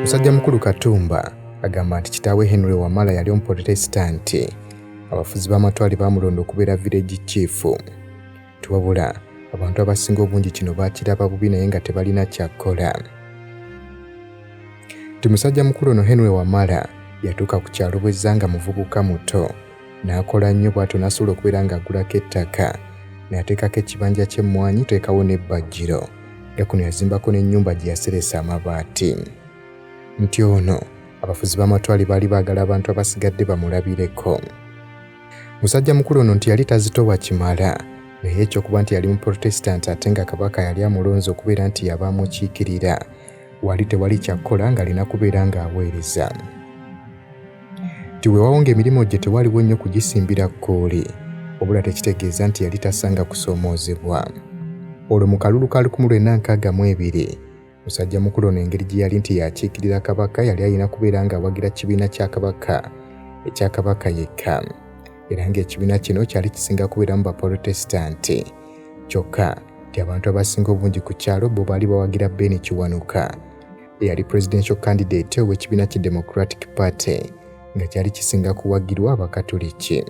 Musajja mukulu Katumba agamba nti kitaawe Henry Wamala yali Omuprotesitanti. Abafuzi b'amatwale baamulonda okubeera village chief. Nti wabula abantu abasinga obungi kino baakiraba bubi naye nga tebalina kyakkola. Nti musajja mukulu ono Henry Wamala yatuuka ku kyalo Bwezza nga muvubuka muto n'akola nnyo bw'atyo n'asobola okubeera ng'agulako ettaka n'ateekako ekibanja ky'emmwanyi teekawo n'ebbajjiro nga kuno yazimbako n'ennyumba gye yaseresa amabaati. Nti ono abafuzi b'amatwale baali baagala abantu abasigadde bamulabireko. Musajja mukulu ono nti yali tazitowa kimala naye ekyokuba nti yali Muprotesitanti ate nga Kabaka yali amulonze okubeera nti yaba amukiikirira wali tewali kyakkola ng'alina kubeera ng'aweereza. Nti weewaawo ng'emirimu gye tewaliwo nnyo kugisimbira kkooli wabula tekitegeeza nti yali tasanga kusoomoozebwa. Olwo mu kalulu ka 1962 Musajja mukulu ono engeri gye yali nti yakiikirira Kabaka yali alina kubeera ng'awagira kibiina kya Kabaka ekya Kabaka yekka era ng'ekibiina kino kyali kisinga kubeeramu Baprotesitanti kyokka nti abantu abasinga obungi ku kyalo bo baali bawagira Ben Kiwanuka eyali presidential candidate ow'ekibiina ki Democratic Party nga kyali kisinga kuwagirwa Abakatuliki.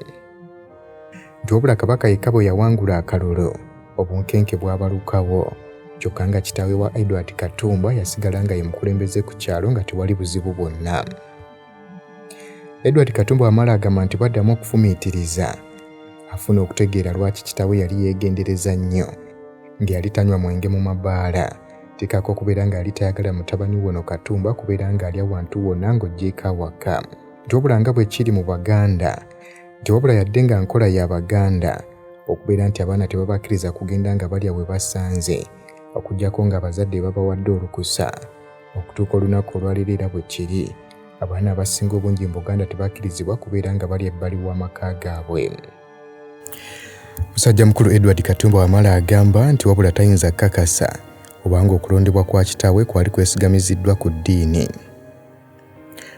Nti wabula Kabaka yekka bwe yawangula akalulu, obunkenke bwabalukawo kyokka nga kitaawe wa Edward Katumba yasigala nga ye mukulembeze ku kyalo nga tewali buzibu bwonna. Edward Katumba Wamala agamba nti bwaddamu okufumiitiriza afuna okutegeera lwaki kitaawe yali yeegendereza nnyo nga yali tanywa mwenge mu mabaala tekako okubeera nga yali tayagala mutabani wono Katumba kubeera ng'alya wantu wonna ng'oggyeeko awaka. Nti wabula nga bwe kiri mu Baganda nti wabula yadde nga nkola ya Baganda okubeera nti abaana tebabakkiriza kugenda nga balya we basanze okuggyako ng'abazadde babawadde olukusa. Okutuuka olunaku olwaleero era bwe kiri, abaana abasinga obungi mu Buganda tebakkirizibwa kubeera nga balya ebbali w'amaka gaabwe. Musajja mukulu Edward Katumba Wamala agamba nti wabula tayinza kukakasa obanga okulondebwa kwa kitaawe kwali kwesigamiziddwa ku ddiini.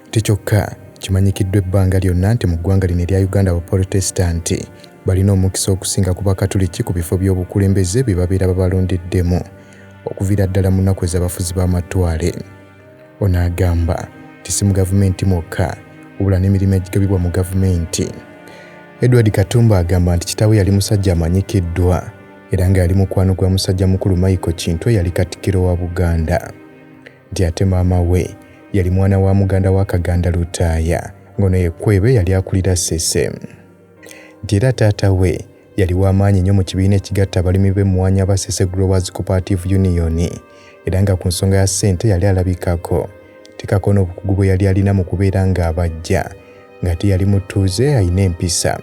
Nti kyokka kimanyikiddwa ebbanga lyonna nti mu ggwanga lino erya Uganda Abaprotesitanti balina omukisa okusinga ku Bakatuliki ku bifo by'obukulembeze bye babeera babalondeddemu okuviira ddala mu nnaku ez'abafuzi b'amatwale. Ono agamba nti si mu gavumenti mwokka wabula n'emirimu egigabibwa mu gavumenti. Edward Katumba agamba nti kitaawe yali musajja amanyikiddwa era nga yali mukwano gwa musajja mukulu Michael Kintu eyali Katikkiro wa Buganda. Nti ate maama we yali mwana wa muganda wa Kaganda Lutaaya ng'ono ye Kwebe yali akulira Ssese. Nti era taata we yali wa maanyi nnyo mu kibiina ekigatta abalimi b'emmwanyi aba Ssese Growers Cooperative Union era nga ku nsonga ya ssente yali alabikako tekako n'obukugu bwe yali alina mu kubeera ng'abajja ng'ate yali mutuuze alina empisa.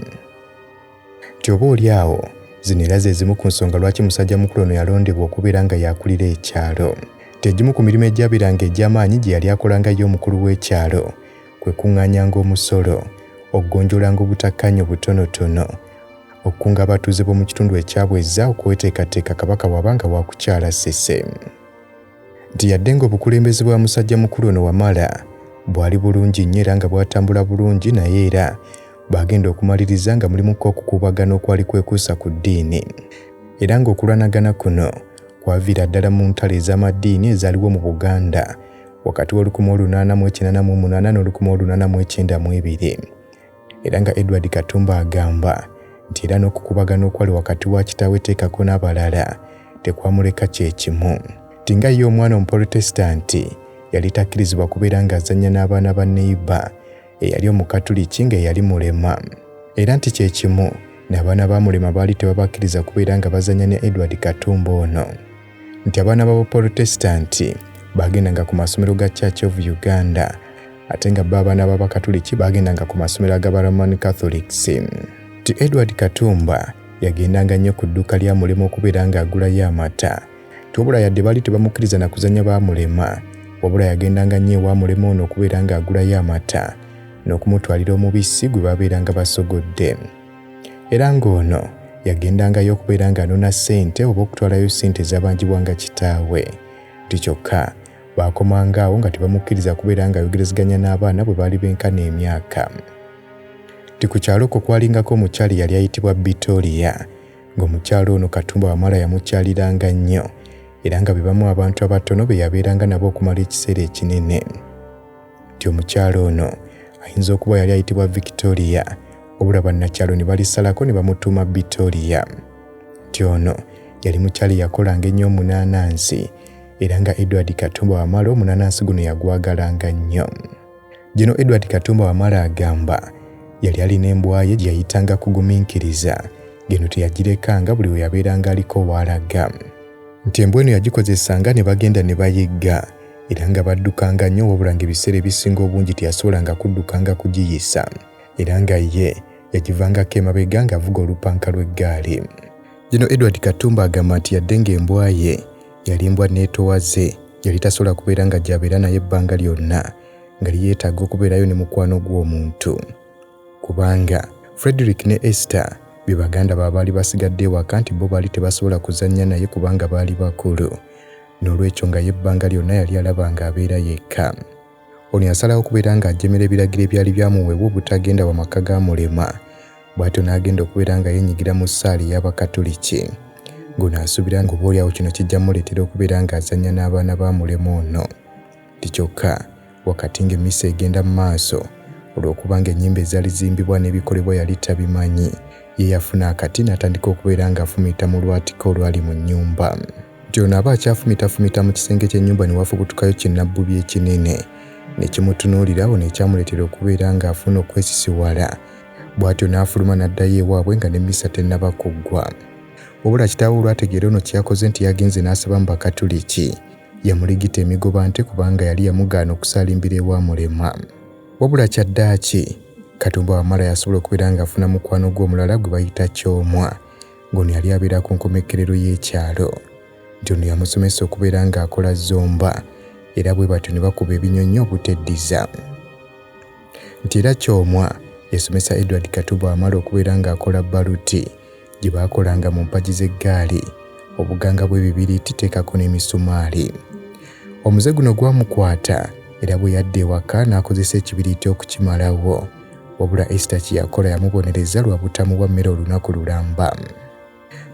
Nti oba oli awo zino era ze zimu ku nsonga lwaki musajja mukulu ono yalondebwa okubeera nga y'akulira ekyalo. Nti egimu ku mirimu egyabeeranga egy'amaanyi gye yali akolanga ye omukulu w'ekyalo kwe kuŋŋaanyanga omusolo, okugonjoolanga obutakkaanya obutonotono, okukunga abatuuze b'omu kitundu ekya Bwezza okweteekateeka Kabaka bw'aba nga waakukyala Ssese. Nti yadde ng'obukulembeze bwa musajja mukulu ono Wamala bwali bulungi nnyo era nga bwatambula bulungi naye era baagenda okumaliriza nga mulimu ko okukuubagana okwali kwekuusa ku ddiini era ng'okulwanagana kuno kwaviira ddala mu ntalo ez'amaddiini ezaaliwo mu Buganda wakati w'1888 n'1892. Era nga Edward Katumba agamba nti era n'okukubagana okwali wakati wa kitaawe Teekako n'abalala tekwamuleka kye kimu. Nti nga ye omwana Omuprotesitanti yali takkirizibwa kubeera ng'azannya n'abaana ba neyiba eyali Omukatuliki nga eyali mulema. Era nti kye kimu n'abaana ba Mulema baali tebabakkiriza kubeera nga bazannya ne Edward Katumba ono. Nti abaana b'Abaprotesitanti baagendanga ku masomero ga Church of Uganda ate nga bo abaana b'Abakatuliki baagendanga ku masomero ag'aba Roman Catholics. Nti Edward Katumba yagendanga nnyo ku dduuka lya Mulema okubeera ng'agulayo amata. Nti wabula yadde baali tebamukkiriza na kuzannya ba Mulema, wabula yagendanga nnyo ewa Mulema ono okubeera ng'agulayo amata n'okumutwalira omubisi gwe baabeeranga basogodde. Era ng'ono yagendangayo okubeera ng'anona ssente oba okutwalayo ssente ezabanjibwanga kitaawe. Nti kyokka baakomanga awo nga tebamukkiriza kubeera ng'ayogerezeganya n'abaana bwe baali benkana emyaka. Nti ku kyalo okwo kwalingako omukyala eyali ayitibwa Bitolia, ng'omukyala ono Katumba Wamala yamukyaliranga nnyo era nga be bamu abantu abatono be yabeeranga nabo okumala ekiseera ekinene. Nti omukyala ono ayinza okuba yali ayitibwa Victoria, wabula bannakyalo ne balisalako ne bamutuuma Bitoria. Nti ono yali mukyala eyakolanga ennyo omunaanansi era nga Edward Katumba Wamala omunaanansi guno yagwagalanga nnyo. Gino Edward Katumba Wamala agamba yali alina embwa ye gye yayitanga kugumiikiriza, ng'eno teyagirekanga buli we yabeeranga aliko w'alaga. Nti embwa eno yagikozesanga ne bagenda ne bayigga era nga baddukanga nnyo, wabula ng'ebiseera ebisinga obungi teyasobolanga kuddukanga kugiyisa era nga ye yagivangako emabega ng'avuga olupanka lw'eggaali. Gino Edward Katumba agamba nti yadde ng'embwa ye yali mbwa neetowaze, yali tasobola kubeera nga gy'abeera naye ebbanga lyonna, nga yeetaaga okubeerayo ne mukwano gw'omuntu, kubanga Frederick ne Esther be baganda be abaali basigadde ewaka nti bo baali tebasobola kuzannya naye kubanga baali bakulu, n'olwekyo nga ye ebbanga lyonna yali alaba ng'abeera yekka. Ono yasalawo okubeera ng'ajemera ebiragiro ebyali byamuweebwa obutagenda wa maka ga Mulema, bw'atyo n'agenda okubeera nga yeenyigira mu ssaala ey'Abakatuliki, ng'ono asuubira ng'oboolyawo kino kijja muleetera okubeera ng'azannya n'abaana ba Mulema ono. Nti kyokka wakati ng'emmisa egenda mu maaso, olw'okuba ng'ennyimba ezaali ziyimbibwa n'ebikolebwa yali tabimanyi, ye yafuna akati n'atandika okubeera ng'afumita mu lwatika olwali mu nnyumba. Nti ono aba akyafumitafumita mu kisenge ky'ennyumba ne wafubutukayo kinnabbubi ekinene ne kimutunuulira, ono ekyamuleetera okubeera ng'afuna okwesisiwala, bw'atyo n'afuluma n'addayo ewaabwe nga n'emmisa tennaba kuggwa. Wabula kitaawe olwategeera ono kye yakoze nti yagenze n'asaba mu Bakatuliki, yamuligita emigoba nte kubanga yali yamugaana okusaalimbira ewa Mulema. Wabula kyaddaaki Katumba Wamala yasobola okubeera ng'afuna mukwano gwe omulala gwe bayita Kyomwa, ng'ono yali abeera ku nkomekkerero y'ekyalo. Nti ono yamusomesa okubeera ng'akola zomba era bwe batyo ne bakuba ebinyonyi obuteddiza. Nti era Kyomwa yasomesa Edward Katumba Wamala okubeera ng'akola baluti gye baakolanga mu mpagi z'eggaali, obuganga bw'ebibiriiti teekako n'emisumaali. Omuze guno gwamukwata era bwe yadda ewaka n'akozesa ekibiriiti okukimalawo. Wabula Esther kye yakola yamubonereza lwa butamuwa mmere olunaku lulamba.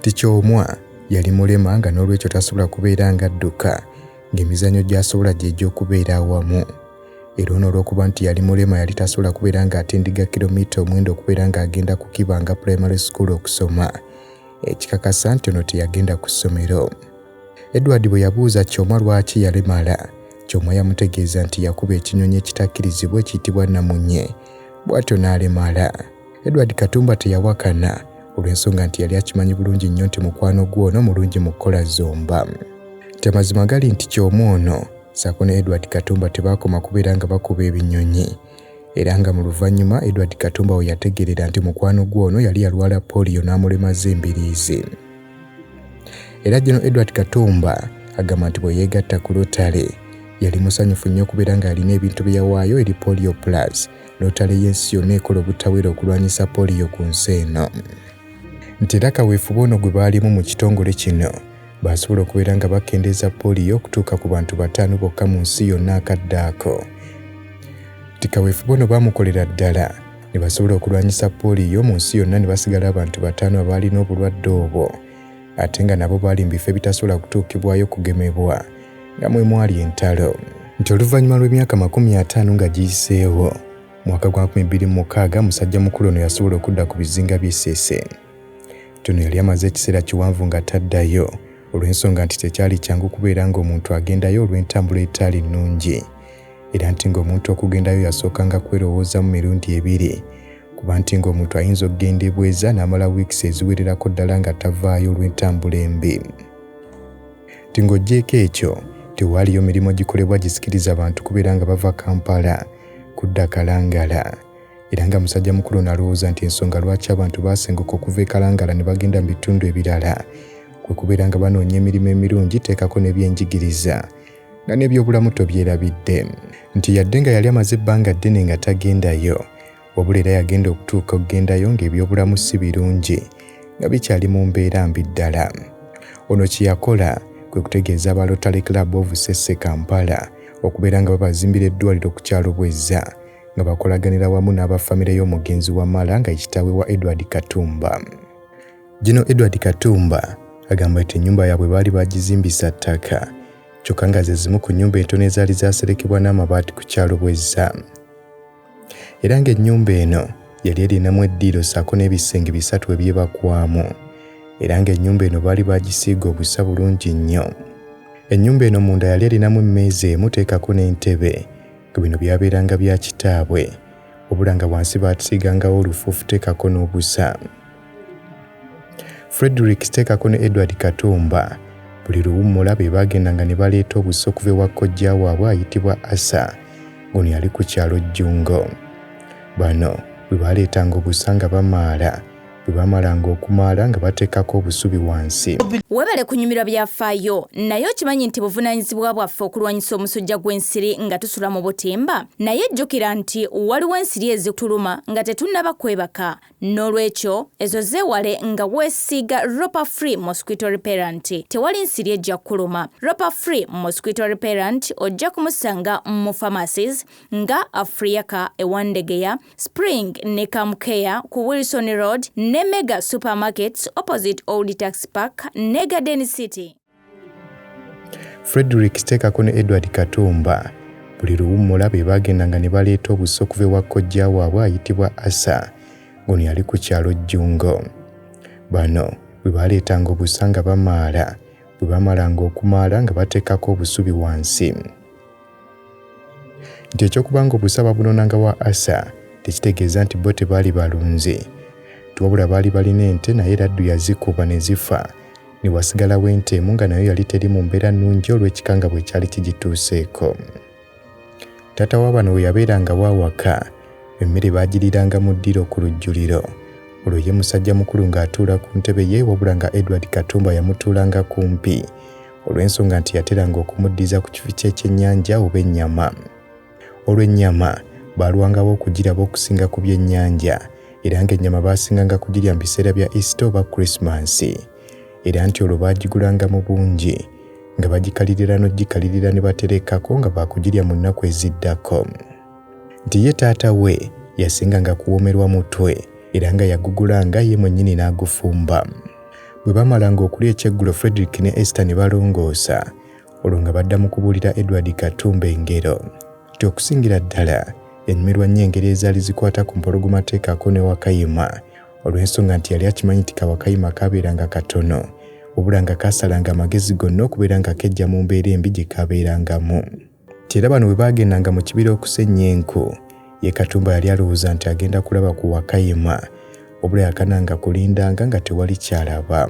Tikyomwa yali mulema nga n'olwekyo tasobola kubeera ng'adduka, ng'emizannyo gy'asobola gye gy'okubeera awamu. Era ono olw'okuba nti yali mulema yali tasobola kubeera ng'atindiga kilomita 9 okubeera ng'agenda ku Kibanga Primary School okusoma, ekikakasa nti ono teyagenda ku ssomero. Edward bwe yabuuza Kyomwa lwaki yalemala, Kyomwa yamutegeeza nti yakuba ekinyonyi ekitakkirizibwa ekiyitibwa namunye, bw'atyo n'alemala. Edward Katumba teyawakana olw'ensonga nti yali akimanyi bulungi nnyo nti mukwano gwe ono mulungi mu kukola zomba. Nti amazima gali nti Kyomwa ono ssaako ne Edward Katumba tebaakoma kubeera nga bakuba ebinyonyi, era nga mu luvannyuma Edward Katumba we yategeerera nti mukwano gwe ono yali yalwala polio n'amulemaza embiriizi. Era General Edward Katumba agamba nti bwe yeegatta ku Rotary yali musanyufu nnyo okubeera ng'alina ebintu bye yawaayo eri Polio Plus, Rotary y'ensi yonna ekola obutaweera okulwanyisa polio ku nsi eno. Nti era kaweefube ono gwe baalimu mu kitongole kino baasobola okubeera nga bakendeeza polio okutuuka ku bantu 5 bokka mu nsi yonna akadde ako. Nti kaweefube ono baamukolera ddala ne basobola okulwanyisa polio mu nsi yonna ne basigala abantu 5 abaalina obulwadde obwo, ate nga nabo baali mu bifo ebitasobola kutuukibwayo kugemebwa nga mwe mwali entalo. Nti oluvannyuma lw'emyaka 50 nga giyiseewo, mwaka gwa 2006 musajja mukulu ono yasobola okudda ku bizinga by'e Ssese. Nti ono yali amaze ekiseera kiwanvu nga taddayo olw'ensonga nti tekyali kyangu kubeera ng'omuntu agendayo olw'entambula etaali nnungi, era nti ng'omuntu okugendayo yasookanga kwerowoozaamu mirundi 2, kuba nti ng'omuntu ayinza okugenda e Bweza n'amala wiikisi eziwererako ddala nga tavaayo olw'entambula embi. Nti ng'oggyeeko ekyo, tewaaliyo mirimu gikolebwa gisikiriza bantu kubeera nga bava Kampala kudda Kalangala, era nga musajja mukulu ono alowooza nti ensonga lwaki abantu baasenguka okuva e Kalangala ne bagenda mu bitundu ebirala kwe kubeera nga banoonya emirimu emirungi teekako n'ebyenjigiriza nga n'ebyobulamu tobyerabidde. Nti yadde nga yali amaze ebbanga ddene nga tagendayo, wabula era yagenda okutuuka okugendayo ng'ebyobulamu si birungi nga bikyali mu mbeera mbi ddala. Ono kye yakola kwe kutegeeza aba Rotary Club of Ssese Kampala okubeera nga babazimbira eddwaliro ku kyalo Bwezza nga bakolaganira wamu n'aba famire y'omugenzi Wamala nga kitaawe wa Edward Katumba. Gino Edward Katumba agamba nti ennyumba yaabwe baali bagizimbisa ttaka Kyokka nga ze zimu ku nnyumba entono ezaali zaaserekebwa n'amabaati ku kyalo Bwezza. Era ng'ennyumba eno yali erinamu eddiiro ssaako n'ebisenge bisatu ebyebakwamu. Era ng'ennyumba eno baali baagisiiga obusa bulungi nnyo. Ennyumba eno munda yali erinamu emmeeza emu teekako n'entebe, nga bino byabeeranga bya kitaabwe, wabula nga wansi baasiigangawo olufuufu teekako n'obusa. Frederick teekako ne Edward Katumba buli luwummula be baagendanga ne baleeta obusa okuva ewa kojja waabwe ayitibwa Asa, ng'ono yali ku kyalo Jjungo. Bano bwe baaleetanga obusa nga bamaala, bwe baamalanga okumaala nga bateekako obusubi wansi. Webale kunyumirwa byafaayo, naye okimanyi nti buvunaanyizibwa bwaffe okulwanyisa omusujja gw'ensiri nga tusula mu butimba? Naye jjukira nti waliwo ensiri ezituluma nga tetunnaba kwebaka. N'olwekyo ezo zeewale nga weesiiga Ropa Free Mosquito Repellent. Tewali nsiri ejja kukuluma. Ropa Free Mosquito Repellent ojja kumusanga mu pharmacies nga Afriaka e Wandegeya, Spring ne Camcare ku Wilson Road ne Mega Supermarkets opposite Old Taxi Park ne Garden City. Frederick Stekako ne Edward Katumba buli luwummula be baagendanga ne baleeta obusa okuva ewa kojja waabwe ayitibwa Asa, ng'ono yali ku kyalo Jjungo. Bano bwe baaleetanga obusa nga bamaala, bwe baamalanga okumaala nga bateekako obusubi wansi. Nti eky'okuba ng'obusa babunonanga wa Asa tekitegeeza nti bo tebaali balunzi. Nti wabula baali balina ente naye laddu yazikuba ne zifa ne wasigalawo ente emu nga nayo yali teri mu mbeera nnungi olw'ekikanga bwe kyali kigituuseeko. Taata wa bano we yabeerangawo awaka, emmere baagiriiranga mu ddiiro ku lujjuliro. Olwo ye musajja mukulu ng'atuula ku ntebe ye wabula nga Edward Katumba yamutuulanga kumpi olw'ensonga nti yateranga okumuddiza ku kifi ky'ekyennyanja oba ennyama. Olwo ennyama baalwangawo okugiraba okusinga ku byennyanja era ng'ennyama baasinganga kugirya mu biseera bya Easter oba Krisimansi. Era nti olwo baagigulanga mu bungi nga bagikalirira n'ogikalirira ne baterekako nga baakugirya mu nnaku eziddako. Nti ye taata we yasinganga kuwoomerwa mutwe era nga yagugulanga ye mwennyini n'agufumba. Bwe baamalanga okulya ekyeggulo Frederick ne Esther ne balongoosa, olwo nga badda mu kubuulira Edward Katumba engero. Nti okusingira ddala yanyumirwa nnyo engeri ezaali zikwata ku mpologoma teekako ne Wakayima olw'ensonga nti yali akimanyi nti kawakayima kaabeeranga katono wabula nga kaasalanga amagezi gonna okubeera nga kejja mu mbeera embi gye kaabeerangamu. Nti era bano bwe baagendanga mu kibira okusennya enku, ye Katumba yali alowooza nti agenda kulaba ku Wakayima, wabula yakananga kulindanga nga tewali ky'alaba.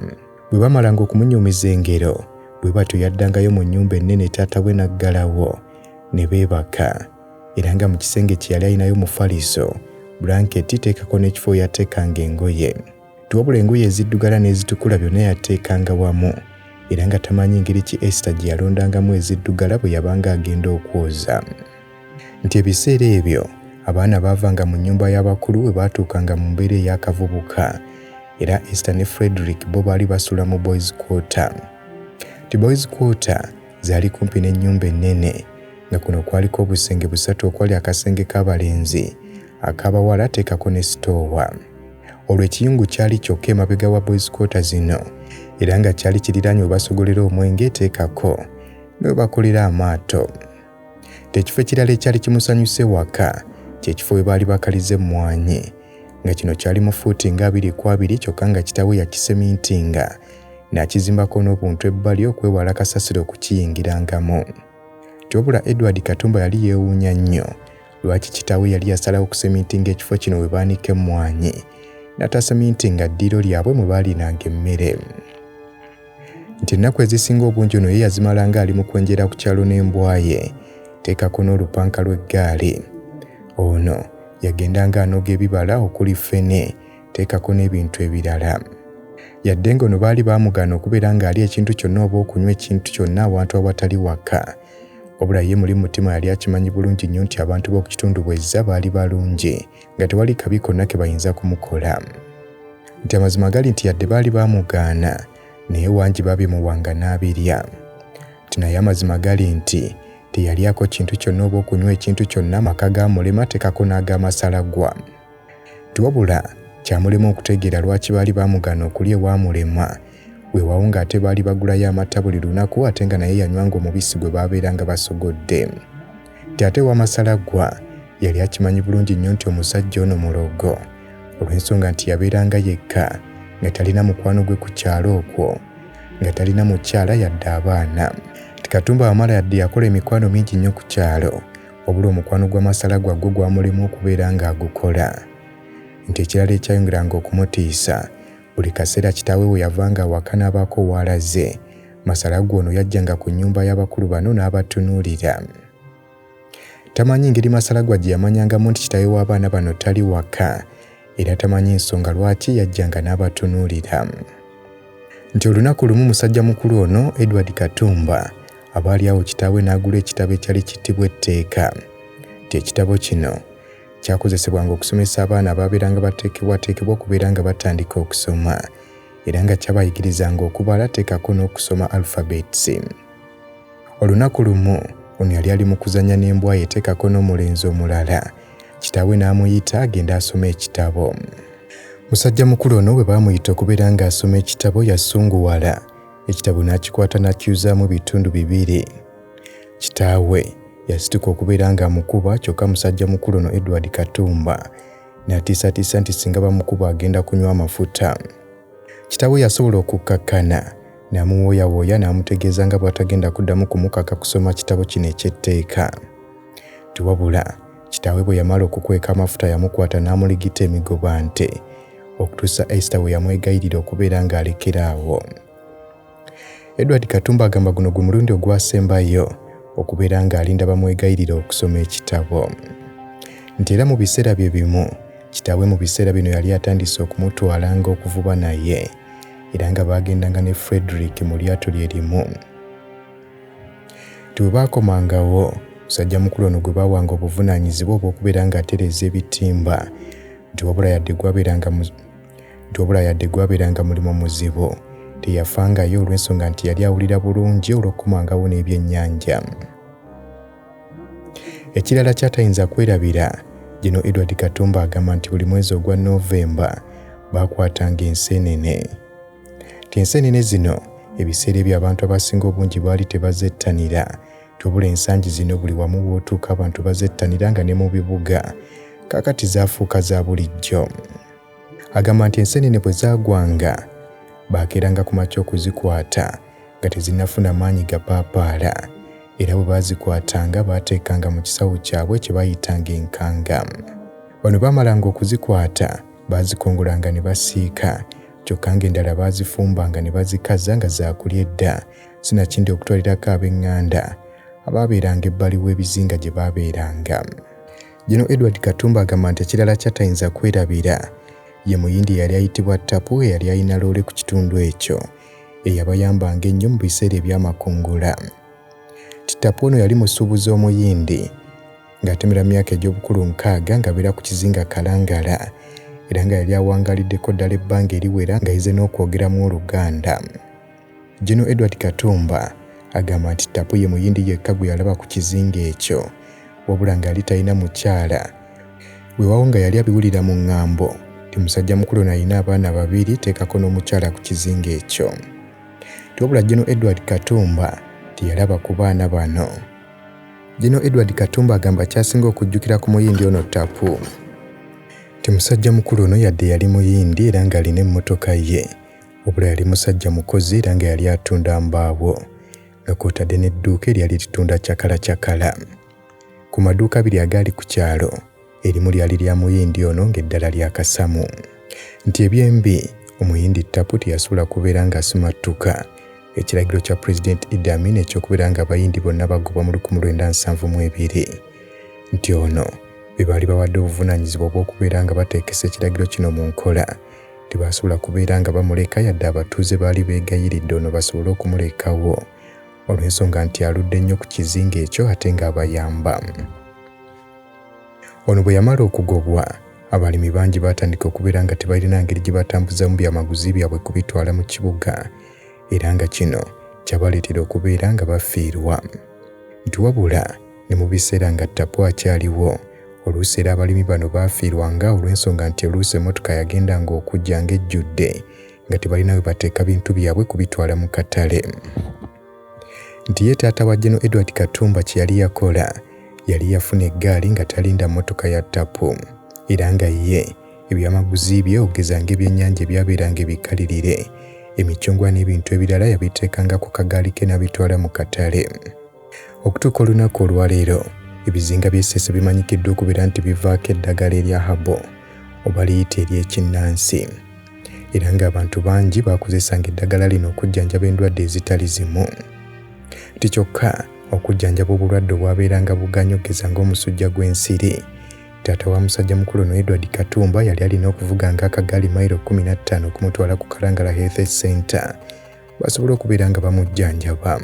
Bwe baamalanga okumunyumiza engero, bwe batyo yaddangayo mu nnyumba ennene taata we n'aggalawo ne beebaka. Era nga mu kisenge kye yali alinayo mufaliso, bulanketi teekako n'ekifo we yateekanga engoye. Nti wabula engoye eziddugala n'ezitukula byonna yateekanga wamu, era nga tamanyi ngeri ki Esther gye yalondangamu eziddugala bwe yabanga agenda okwoza. Nti ebiseera ebyo abaana baavanga mu nnyumba y'abakulu bwe baatuukanga mu mbeera ey'akavubuka, era Esther ne Frederick bo baali basula mu boys quarter. Nti boys quarter zaali kumpi n'ennyumba ennene, nga kuno kwaliko obusenge busatu okwali akasenge k'abalenzi, ak'abawala teekako ne sitoowa. Olwo ekiyungu kyali kyokka emabega wa boys quarter zino, era nga kyali kiriraanye we basogolera omwenge teekako ne we bakolera amaato. Nti ekifo ekirala ekyali kimusanyusa ewaka kye kifo we baali bakaliza emmwanyi, nga kino kyali mu fuuti nga 2 ku 2 kyokka nga kitaawe yakisemintinga n'akizimbako n'obuntu ebbali okwewala kasasiro okukiyingirangamu. Nti wabula Edward Katumba yali yeewuunya nnyo lwaki kitaawe yali yasalawo okusemintinga ekifo kino we baanika emmwanyi n'atasemintinga ddiiro lyabwe mwe baalinanga emmere. Nti ennaku ezisinga obungi ono ye yazimalanga ali mu kwenjera ku kyalo n'embwa ye, teekako n'olupanka lw'eggaali. Ono yagendanga anoga ebibala okuli ffene, teekako n'ebintu ebirala. Yadde ng'ono baali baamugaana okubeera ng'alya ekintu kyonna oba okunywa ekintu kyonna awantu awatali waka, wabula ye muli mutima yali akimanyi bulungi nnyo nti abantu b'oku kitundu Bwezza baali balungi nga tewali kabi konna ke bayinza kumukola. Nti amazima gali nti yadde baali baamugaana, naye wangi baabimuwanga n'abirya. Nti naye amazima gali nti teyalyako kintu kyonna oba okunywa ekintu kyonna amaka ga Mulema teekako n'ag'amasalagwa. Nti wabula kyamulema okutegeera lwaki baali baamugaana okulya ewa Mulema, Weewaawo ng'ate baali bagulayo amata buli lunaku ate nga naye yanywanga omubisi gwe baabeeranga basogodde. Nti ate ewa Masalagwa yali akimanyi bulungi nnyo nti omusajja ono mulogo olw'ensonga nti yabeeranga yekka nga talina mukwano gwe ku kyalo okwo nga talina mukyala yadde abaana. Nti Katumba Wamala yadde yakola emikwano mingi nnyo ku kyalo wabula omukwano gwa Masalagwa gwo gwamulema okubeera ng'agukola. Nti ekirala ekyayongeranga okumutiisa Buli kaseera kitaawe bwe yavanga awaka n'abaako w'alaze, Masalagwa ono yajjanga ku nnyumba y'abakulu bano n'abatunuulira. Tamanyi ngeri Masalagwa gye yamanyangamu nti kitaawe w'abaana bano tali waka era tamanyi nsonga lwaki yajjanga n'abatunuulira. Nti olunaku lumu musajja mukulu ono Edward Katumba aba ali awo kitaawe n'agula ekitabo ekyali kittibwa etteeka. Nti ekitabo kino Kyakozesebwanga okusomesa abaana abaabeeranga bateekebwateekebwa okubeera nga batandika okusoma era nga kyabayigirizanga okubala teekako n'okusoma alphabets. Olunaku lumu ono yali ali mu kuzannya n'embwa ye teekako n'omulenzi omulala, kitaawe n'amuyita agende asome ekitabo. Musajja mukulu ono bwe baamuyita okubeera ng'asoma ekitabo yasunguwala, ekitabo n'akikwata n'akiyuzaamu ebitundu bibiri. Kitaawe yasituka okubeera ng'amukuba kyokka musajja mukulu ono Edward Katumba n'atiisatiisa nti singa bamukuba agenda kunywa amafuta. Kitaawe yasobola okukkakkana n'amuwooyawooya n'amutegeeza nga bw'atagenda kuddamu kumukaka kusoma kitabo kino eky'etteeka. Nti wabula kitaawe bwe yamala okukweka amafuta yamukwata n'amuligita emigoba nte okutuusa Esther bwe yamwegayirira okubeera ng'alekera awo. Edward Katumba agamba guno gwe mulundi ogwasembayo okubeera ng'alinda bamwegayirira okusoma ekitabo. Nti era mu biseera bye bimu kitaawe mu biseera bino yali atandise okumutwalanga okuvuba naye era nga baagendanga ne Frederick mu lyato lye limu. Nti bwe baakomangawo musajja mukulu ono gwe baawanga obuvunaanyizibwa obw'okubeera ng'atereeza ebitimba nti wabula yadde gwabeeranga nti wabula yadde gwabeeranga mulimu muzibu teyafangayo olw'ensonga nti yali awulira bulungi olw'okukomangawo n'ebyennyanja. Ekirala ky'atayinza kwerabira, Gino Edward Katumba agamba nti buli mwezi ogwa Novemba baakwatanga enseenene. Nti enseenene zino ebiseera ebyo abantu abasinga obungi baali tebazettanira wabula ensangi zino buli wamu w'otuuka abantu bazettanira nga ne mu bibuga kaakati zaafuuka za bulijjo. Agamba nti enseenene bwe zaagwanga baakeeranga ku makya okuzikwata nga tezinnafuna maanyi gapaapaala era bwe baazikwatanga baateekanga mu kisawo kyabwe kye bayitanga enkanga. Bano baamalanga okuzikwata baazikungulanga ne basiika kyokka ng'endala baazifumbanga ne bazikaza nga zaakulya edda sinakindi okutwalirako ab'eŋŋanda abaabeeranga ebbali w'ebizinga gye baabeeranga. Gino Edward Katumba agamba nti ekirala ky'atayinza kwerabira ye Muyindi eyali ayitibwa Tapu eyali alina loole ku kitundu ekyo eyabayambanga ennyo mu biseera eby'amakungula. Nti Tapu ono yali musuubuzi Omuyindi ng'atemera mu myaka egy'obukulu 60 ng'abeera ku kizinga Kalangala era nga yali awangaaliddeko ddala ebbanga eriwera ng'ayize n'okwogeramu Oluganda. Gen. Edward Katumba agamba nti Tapu ye Muyindi yekka gwe yalaba ku kizinga ekyo wabula nga yali talina mukyala. Weewaawo nga yali abiwulira mu ŋŋambo nti musajja mukulu ono alina abaana babiri teekako n'omukyala ku kizinga ekyo. Nti wabula Gen. Edward Katumba teyalaba ku baana bano. Gen. Edward Katumba agamba ky'asinga okujjukira ku Muyindi ono Tapu nti musajja mukulu ono yadde yali Muyindi era ng'alina emmotoka ye Wabula yali musajja mukozi era nga yali atunda mbaawo nga kw'otadde n'edduuka eryali litunda cakalacakala. Ku maduuka abiri agaali ku kyalo, erimu lyali lya Muyindi ono ng'eddala lya Kasamu. Nti ebyembi, Omuyindi Tapu teyasobola kubeera ng'asimattuka ekiragiro kya Pulezidenti Idi Amin eky'okubeera ng'Abayindi bonna bagobwa mu 1972. Nti ono be baali bawadde obuvunaanyizibwa obw'okubeera nga bateekesa ekiragiro kino mu nkola Tebaasobola kubeera nga bamuleka yadde abatuuze baali beegayiridde ono basobole okumulekawo olw'ensonga nti aludde nnyo ku kizinga ekyo ate ng'abayamba. Ono bwe yamala okugobwa, abalimi bangi baatandika okubeera nga tebalina ngeri gye batambuzamu byamaguzi byabwe kubitwala mu kibuga era nga kino kyabaleetera okubeera nga bafiirwa. Nti wabula ne mu biseera nga Tapu akyaliwo, Oluusi era abalimi bano baafiirwanga olw'ensonga nti oluusi emmotoka yagendanga okujja ng'ejjudde nga tebalina we bateeka bintu byabwe kubitwala mu katale. Nti ye taata wa General Edward Katumba kye yali yakola, yali yafuna eggaali nga talinda mmotoka ya ttapu, era nga ye ebyamaguzi bye okugeza ng'ebyennyanja ebyabeeranga ebikalirire, emicungwa n'ebintu ebirala yabiteekanga ku kagaali ke n'abitwala mu katale. Okutuuka olunaku olwaleero, ebizinga by'e Ssese bimanyikiddwa okubeera nti bivaako eddagala erya habo oba liyite ery'ekinnansi, era ng'abantu bangi baakozesanga eddagala lino okujjanjaba endwadde ezitali zimu. Nti kyokka okujjanjaba obulwadde obwabeeranga buganye okugeza ng'omusujja gw'ensiri, taata wa musajja mukulu ono Edward Katumba yali alina okuvuganga akagaali mayiro 15 okumutwala ku Kalangala Health Center basobole okubeera nga bamujjanjaba.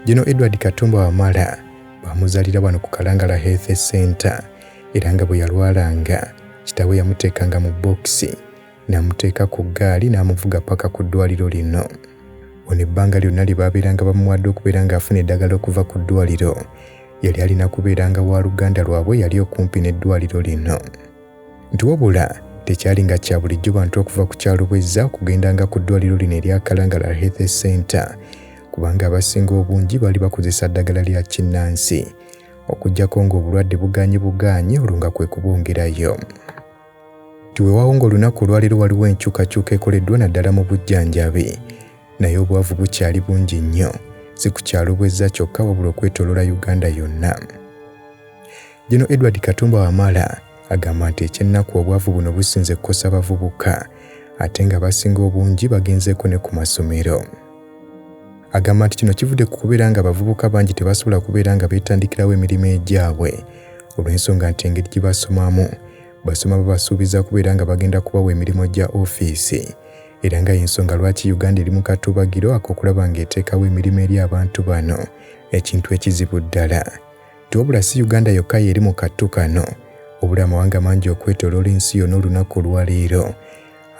Gino Edward Katumba Wamala bamuzaalira wano ku Kalangala Health Center, era nga bwe yalwalanga kitaawe yamuteekanga mu bokisi n'amuteeka ku ggaali n'amuvuga paka ku ddwaliro lino. Ono ebbanga lyonna lye baabeeranga bamuwadde okubeera ng'afuna eddagala okuva ku ddwaliro, yali alina kubeeranga wa luganda lwabwe yali okumpi n'eddwaliro lino. Nti wabula tekyali nga kya bulijjo bantu okuva ku kyalo Bwezza okugendanga ku ddwaliro lino erya Kalangala Health Center, kubanga abasinga obungi baali bakozesa ddagala lya kinnansi, okuggyako ng'obulwadde bugaanye bugaanye olwo nga kwe kubongerayo. Nti weewaawo ng'olunaku olwaleero waliwo enkyukakyuka ekoleddwa naddala mu bujjanjabi, naye obwavu bukyali bungi nnyo, si ku kyalo Bwezza kyokka wabula okwetooloola Uganda yonna. Gino Edward Katumba Wamala agamba nti eky'ennaku obwavu buno businze kukosa bavubuka, ate nga abasinga obungi bagenzeeko ne ku masomero. Agamba nti kino kivudde ku kubeera nga abavubuka bangi tebasobola kubeera nga beetandikirawo emirimu egyabwe olw'ensonga nti engeri gye basomamu basoma babasuubiza kubeera nga bagenda kubawa emirimu gya ofiisi, era nga y'ensonga lwaki Uganda eri mu katuubagiro ak'okulaba ng'eteekawo emirimu eri abantu bano, ekintu ekizibu ddala. Nti wabula si Uganda yokka y'eri mu kattu kano, wabula amawanga mangi okwetooloola ensi yonna olunaku olwaleero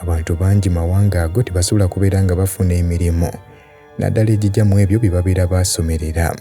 abantu bangi mawanga ago tebasobola kubeera nga bafuna emirimu naddala egijja mu ebyo bye babeera baasomerera.